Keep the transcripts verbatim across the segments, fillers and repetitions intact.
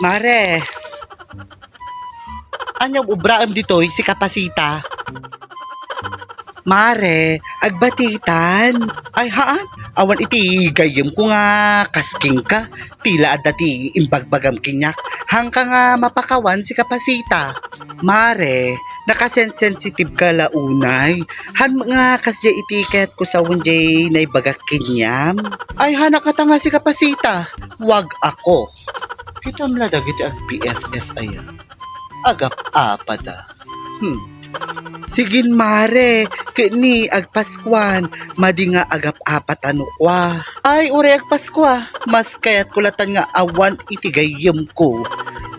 Mare, ania ubraem ditoy, sika Pasita? Mare, agbatitan. Ay, haan? Awan iti gayyemko nga kas kenka. Ti la adda ti imbagbagam kaniak. Haanka nga mapakawan, sika Pasita. Mare, nakasensensitive ka la unay. Haan nga kasdiay iti kayatko sawen diay naibagak kaniam. Ay, haanak ngata nga, sika Pasita. Wag ako. Kitam la dagiti ag-B F F aya. Agap-apada. Hmm. Sige, mare, ket ni agpaskuan, madi nga agap-apatan no kua. Ay, uray agpaskua, mas kayatko latan nga awan iti gayyemko.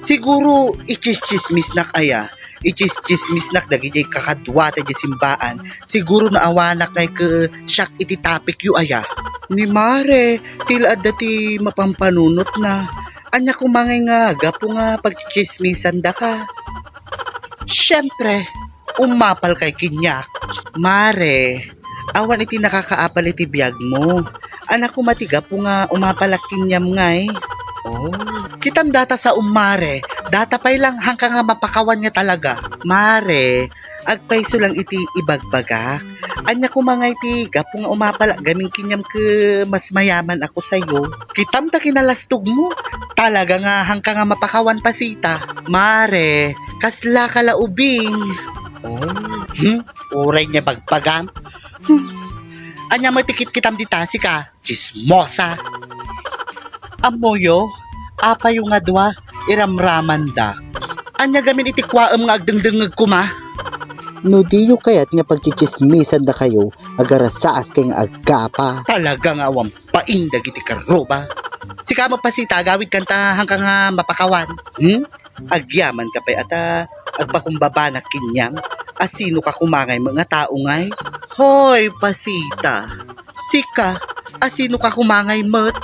Siguro, ichischismisnak aya. Ichischismisnak dagiti kakaduata idiay simbaan. Siguro naawanak ngay ket siak iti topic yo aya. Ni mare, ti la adda ti mapampanunotna. Ania koma ngay nga gapu nga pagchismisandaka? Siempre, umapalkay kaniak. Mare, awan iti nakakaapal iti biagmo. Ania koma ti gapu nga umapalak kaniam ngay? Oh, kitam data sa ummare, data pay lang haanka nga mapakawan nga talaga. Mare, agpayso lang iti ibagbagak. Ania koma nga iti gapu nga umapalak gamin kaniam ket mas mayaman ako sayo? Kitam ta kinalastogmo. Talaga nga haanka nga mapakawan, Pasita. Mare, kasla ka la ubing. Oh. Hmm? Uray nga bagbagam. Hmm. Ania met ti kitkitam dita, sika? Chismosa. Ammoyo, apayo nga dua, iramramandak. Ania gamin iti kuaem nga agdengdengngeg koma? No diyo kayat nga pagchichismisandakayo, agarasaas kay nga agapa. Talaga nga awan pain dagiti karuba. Sika met, Pasita, agawid kanta haanka nga mapakawan. Hmm? Agyaman ka pay ata agpakumbabanak kaniam? Asino ka koma ngay met nga tao ngay? Hoy, Pasita! Sika, asino ka koma ngay met?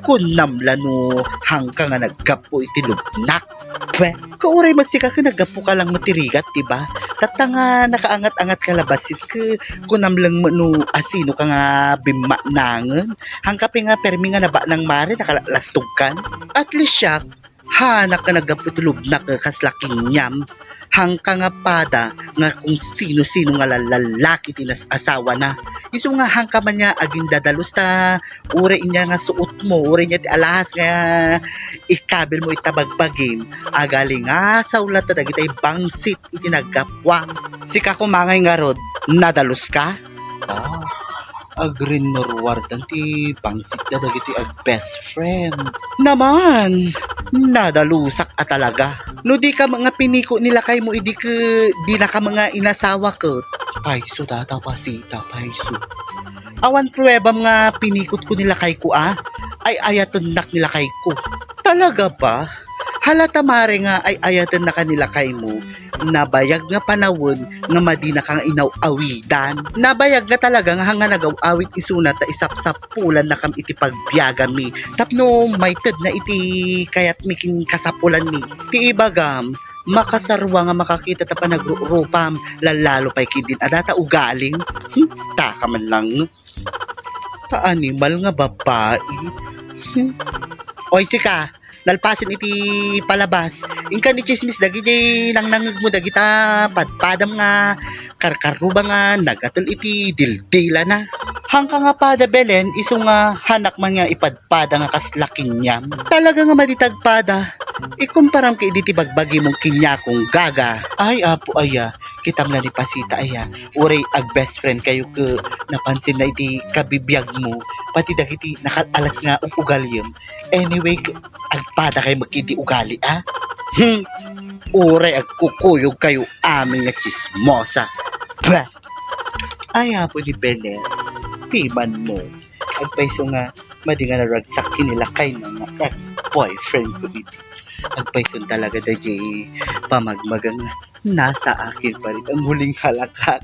Kunam la no haanka nga naggapu iti lubnak. Pwe, kauray met sika ket naggapu ka lang met ti rigat, di ba? Tatta nga nakaangat-angat ka la bassit ket kunam lang met no asino ka nga bimmaknangen. Haanka pay nga permi nga nabaknang, mare, nakalastogkan. At least siak, haanak nga naggapu ti lubnak nga kasla kaniam. Haanka nga pada nga kung sino-sino nga lalaki ti nas-asawana. Isu nga haanka man nga agindadalus ta uray inia nga suotmo, uray inia ti alahas nga ikabilmo ita bagbagim, agalingasaw latta dagiti bangsit iti naggapuam. Sika koma ngay ngarud, nadaluska? Ah, agrinnuruardan ti bangsitda dagiti ag-best friend. Naman, nadalusak a talaga. No dika met nga piniko ni lakaymo idi ket dinaka met nga inasawa ket. Payso data, Pasita, payso. Awan pruebam nga pinikotko ni lakayko a? Ay-ayatennak ni lakayko. Talaga ba? Hala ta, mare, nga ay-ayatennaka ni lakaymo. Nabayag nga panawen nga madinaka nga inaw-awidan. Nabayag nga talaga nga haanka nga nagaw-awid isuna ta isapsapulannakam iti pagbiagammi tapno maitedna iti kayatmi ken kasapulanmi. Ti ibagam, makasarua nga makakita ta panagrurupam, lallalo pay ketdin a data ugalim. Hmm, taka man lang. Kaanimal nga babai. Hmm. Oy, sika, nalpasen iti palabas. Inkan ichismis dagiti nangnangngegmo dagita padpadam nga karkaruba nga nagatel iti dildilana. Haanka nga pada, Belen, isu nga haanak man nga ipadpada nga kasla kaniam. Talaga nga madi ti agpada. Ikumparam ket idi ti bagbagimon kaniakon, gaga. Ay, apo aya, kitam la ni Pasita aya. Uray ag-best friend kayo ket napansinna iti kabibiagmo, pati dagiti nakal-alas nga ug-ugaliem. Anyway, agpada kayo met iti ugali, a? Hmm. Uray agkukuyog kayo amin nga chismosa. Bah! Ay, apo ni Belen, pimanmo. Agpayso nga madi nga naragsak ken ni lakayna nga ex-boyfriend ko idi. Agpayson talaga daydiay pamagmaga nga nasa akin pa rin ang huling halakhak.